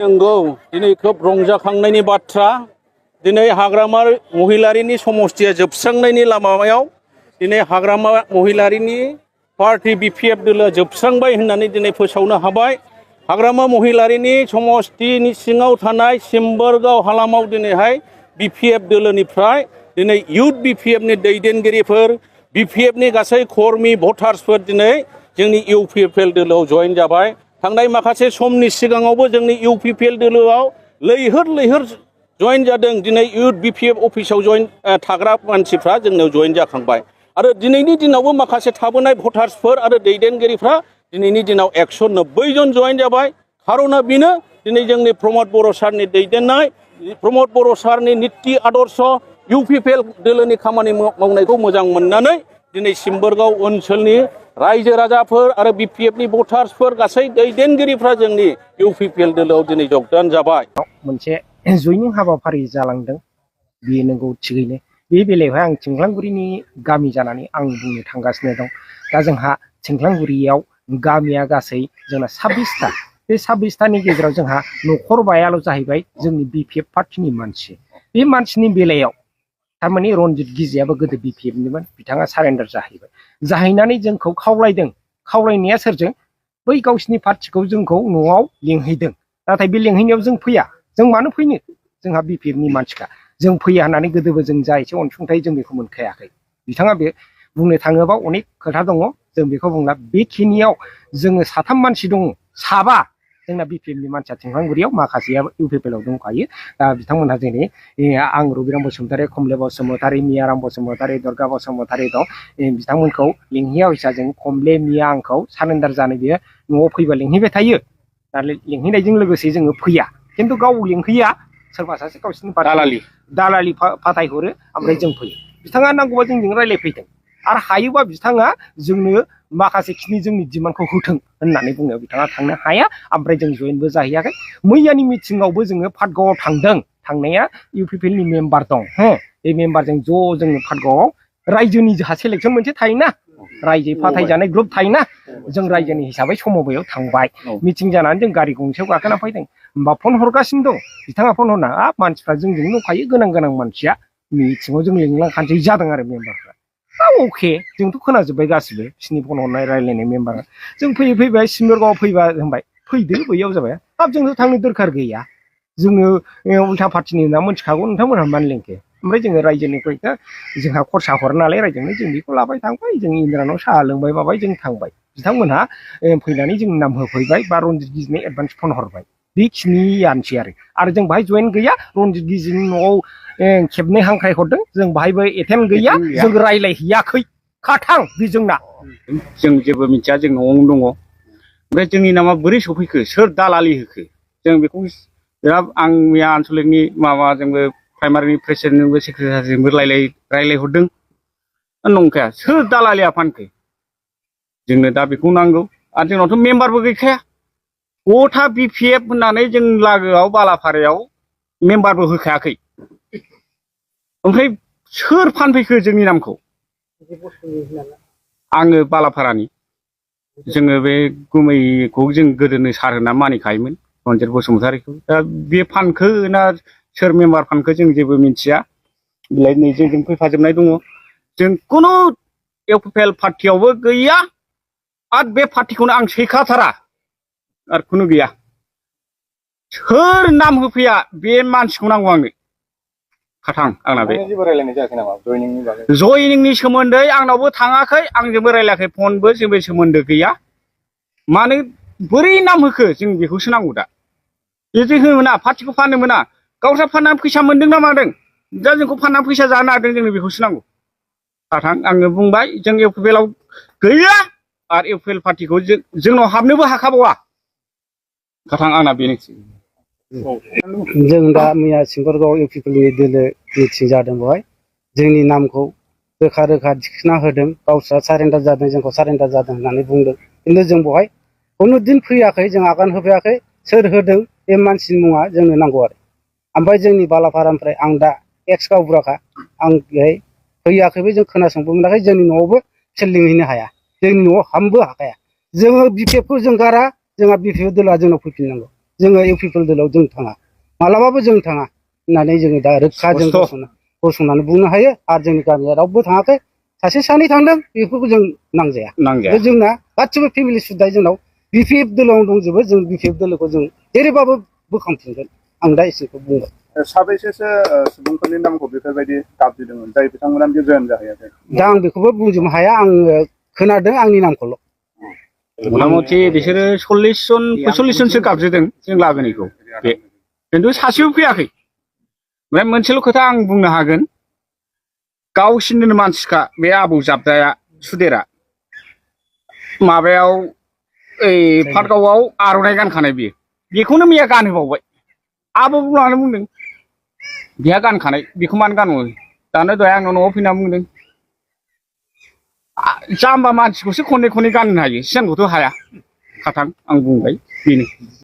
नंगौ दिनै खोब रंजाखांनायनि बाथ्रा दिनै हाग्रामा महिलारिनि समष्टिया जोबस्रांनायनि लामायाव दिनै हाग्रामा महिलारिनि पार्टी बिपिएफ दोलोआ जोबस्रांबाय होननानै दिनै फोसावनो हाबाय। हाग्रामा महिलारिनि समष्टिनि सिङाव थानाय सिम्बोरगाव हालामाव दिनैहाय बिपिएफ दोलोनिफ्राय दिनै इउथ बिपिएफनि दैदेनगिरिफोर बिपिएफनि गासै कर्मी भटार्सफोर दिनै जोंनि इउपिपिएल दोलोआव जयेन जाबाय। थांनाय माखासे समनि सिगाङावबो जोंनि इउपिपिएल दोलोआव लैहोर जयेन जादों। दिनै इउथ बिपिएफ अफिसाव जयेन थाग्रा मानसिफ्रा जोंनाव जयेन जाखांबाय आरो दिनैनि दिनावबो माखासे थाबोनाय भटार्सफोर आरो दैदेनगिरिफ्रा दिनैनि दिनाव 190 जन जयेन जाबाय। खारना बेनो दिनै जोंनि प्रमद बर' सारनि दैदेननाय प्रमद बर' सारनि निति आदर्श इउपिपिएल दोलोनि खामानि मावनायखौ मोजां मोननानै दिनै सिम्बोरगाव ओनसोलनि रायजो राजाफोर आरो बिपिएफनि भटार्सफोर गासै दैदेनगिरिफ्रा जोंनि इउपिपिएल दोलोआव दिनै जगदान जाबाय। मोनसे जयनिं हाबाफारि जालांदों बेयो नंगौ थिगैनो बे बेलायावहाय आं थिंख्लांगुरिनि गामि जानानै आं बुंनो थांगासिनो दं। दा जोंहा थिंख्लांगुरियाव गामिया गासै जोंना 26टा बे 26टानि गेजेराव जोंहा न'खरबायाल' जाहैबाय जोंनि बिपिएफ पार्टिनि मानसि। बे मानसिनि बेलायाव थारमाने रनजित गिजियाबो गोदो बिपिएफनिमोन बिथाङा सारेन्डार जाहैबाय जाहैनानै जोंखौ खावलायदों। खावलायनाया सोरजों? बै गावसिनि पार्टिखौ जोंखौ न'आव लिंहैदों। नाथाय बे लिंहैनायाव जों फैया। जों मानो फैनो? जोंहा बिपिएफनि मानसिखा जों फैया होननानै गोदोबो जों जा एसे अनसुंथाइ जों बेखौ मोनखायाखै। बिथाङा बे बुंनो थाङोबा अनेक खोथा दङ जों बेखौ बुंला। बेखिनियाव जोङो 3 मानसि दङ 7 जोंना बिपिएफनि मानसिया थिंख्लांगुरियाव माखासेया इउपिपिएलआव दंखायो। दा बिथांमोनहा जोंनि आं रबिराम बसुमतारी, कमले बसुमतारी, मियाराम बसुमतारी, दुर्गा बसुमतारी दं। बिथांमोनखौ लिंहैया फैसा जों कमले मिया आंखौ सारेन्डार जानो बियो न'आव फैबा लिंहैबाय थायो। दा लिंहैनायजों लोगोसे जोङो फैया खिन्थु गाव लिंहैया सोरबा सासे गावसिनि दालालि फाथायहरो ओमफ्राय जों फैयो। बिथाङा नांगौबा जोंजों रायज्लायफैदों आरो हायोबा बिथाङा जोंनो माखासे खिनि जोंनि डिमान्डखौ होथों होननानै बुंनायाव बिथाङा थांनो हाया। ओमफ्राय जों जयेनबो जाहैयाखै। मैयानि मिटिङावबो जोङो पाटगावआव थांदों। थांनाया इउपिपिएलनि मेम्बार दं। बे मेम्बारजों ज' जोङो पाटगावआव रायजोनि जोंहा सेलेक्सन मोनसे थायोना रायजो फाथायजानाय ग्रुप थायोना जों रायजोनि हिसाबै समबायाव थांबाय। मिटिं जानानै जों गारि गंसेयाव गाखोना फैदों। होमबा फन हरगासिनो दं बिथाङा फन हरना मानसिफ्रा जोंजों दंखायो गोनां मानसिया मिटिङाव जों लिंलांखानोसै जादों आरो मेम्बारफ्रा। अके जोंथ' खोनाजोब्बाय गासिबो बिसिनि फन हरनाय रायज्लायनाय मेम्बारा। जों फैबाय सिम्बोरगावआव फैबा होनबाय फैदो बैयाव जाबाय। हाब जोंथ' थांनो दरखार गैया। जोङो उल्था पार्टिनि होनना मोनथिखागौ नोंथांमोनहा मानो लिंखो? ओमफ्राय जोङो रायजोनिफ्राय जोंहा खरसा हरो नालाय रायजोनो जों बेखौ लाबाय थांबाय। जों इन्द्रानाव साहा लोंबाय माबाय जों थांबाय। बिथांमोनहा फैनानै जों नाम होफैबाय बा रनजित गिजिनो एडभान्स फन हरबाय। बेखिनियानोसै आरो जों बाहाय जयेन गैया। रनजित गिजिनि न'आव खेबनै हांख्राय हरदों जों बाहायबो एटेम्प गैया। जों रायज्लायहैयाखै खाथां बे जोंना। जों जेबो मिथिया जों न'आवनो दङ। ओमफ्राय जोंनि नामा बोरै सफैखो सोर दालालि होखो जों बेखौ बिराद आं मैया आनसलिकनि माबाजोंबो प्राइमारिनि प्रेसिडेन्टजोंबो सेक्रेटारिजोंबो रायज्लायहरदों। नंखाया सोर दालालिया फानखो जोंनो दा बेखौ नांगौ। आरो जोंनावथ' मेम्बारबो गैखाया। गथा बिपिएफ होननानै जों लागोआव बालाफारायाव मेम्बारबो होखायाखै। ओमफ्राय सोर फानफैखो जोंनि नामखौ? आङो बालाफारानि। जोङो बे गुमैखौ जों गोदोनो सार होनना मानिखायोमोन रनजित बसुमतारीखौ। दा बे फानखो ना सोर मेम्बार फानखो जों जेबो मिथिया। बिलाय नै जोंजों फैफाजोबनाय दङ। जों खुनु इउपिपिएल पार्टियावबो गैया आरो बे पार्टिखौनो आं सैखाथारा आरो खुनु गैया। सोर नाम होफैया बे मानसिखौ नांगौ आंनो खाथां। आंना बे जेबो रायलायनाय जायाखै नामा जयनिंनि बागै? जयनिंनि सोमोन्दै आंनावबो थाङाखै आंजोंबो रायलायाखै फनबो जेबो सोमोन्दो गैया। मानो बोरै नाम होखो जों बेखौसो नांगौ दा। बिदि होनो मोना पार्टिखौ फाननो मोना। गावस्रा फाननानै फैसा मोनदों ना मादों दा जोंखौ फाननानै फैसा जानो नागिरदों जोंनो बेखौसो नांगौ। खाथां आङो बुंबाय जों इउपिपिएलआव गैया आरो इउपिपिएल पार्टिखौ जोंनाव हाबनोबो हाखाबावा। खाथां आंना बेनोसै। जों दा मैया सिम्बोरगाव इउपिपिएलनि दोलो मिटिं जादों। बेवहाय जोंनि नामखौ रोखा दिखोना होदों। गावस्रा सारेन्डार जादों जोंखौ सारेन्डार जादों होननानै बुंदों। खिन्थु जों बेवहाय खुनु दिन फैयाखै। जों आगान होफैयाखै। सोर होदों बे मानसिनि मुङा जोंनो नांगौ आरो। ओमफ्राय जोंनि बालाफारानिफ्राय आं दा एक्स गावबुराखा आं बेहाय फैयाखैबो जों खोनासंबो मोनाखै। जोंनि न'आवबो बिसोर लिंहैनो हाया। जोंनि न'आव हाबनोबो हाखाया। जोङो बिपिएफखौ जों गारा। जोंहा बिपिएफ दोलोआ जोंनाव फैफिननांगौ। जोङो इउ पि पि एल दलाव जों थाङा मालाबाबो जों थाङा होननानै जोङो दा रोखा जों गसंनानै बुंनो हायो आरो जोंनि गामिया रावबो थाङाखै सासे सानै थांदों बेफोरखौ जों नांजाया नांजाया जोंना गासिबो फेमिलि सुद्दाय जोंनाव बि पि एफ दोलोआव दंजोबो जों बि पि एफ दोलोखौ जों जेरैबाबो बोखांफिनगोन आं दा एसेखौ बुंबाय साबैसेसो सुबुंफोरनि नामखौ बेफोरबायदि गाबज्रिदोंमोन जाय बिथांमोनानो जयन जाहैयाखै दा आं बेखौबो बुंजोबनो हाया आङो खोनादों आंनि नामखौल' मथा मथि बिसोरो 40 जन 45 जनसो गाबज्रिदों जों लाबोनायखौ बे खिन्थु सासेबो फैयाखै ओमफ्राय मोनसेल' खोथा आं बुंनो हागोन गावसिनिनो मानसिखा बे आबौ जाबदाया सुदेरा माबायाव ओइ पाटगावआव आर'नाइ गानखानाय बियो बेखौनो मैया गानहोबावबाय आबौ बुंनानै बुंदों बिहा गानखानाय बेखौ मानो गानबावो दानो दहाय आंनाव न'आव फैना बुंदों जाम्बा मानसिखौसो खननै खननै गाननो हायो सिगांखौथ' हाया खाथां आं बुंबाय बेनो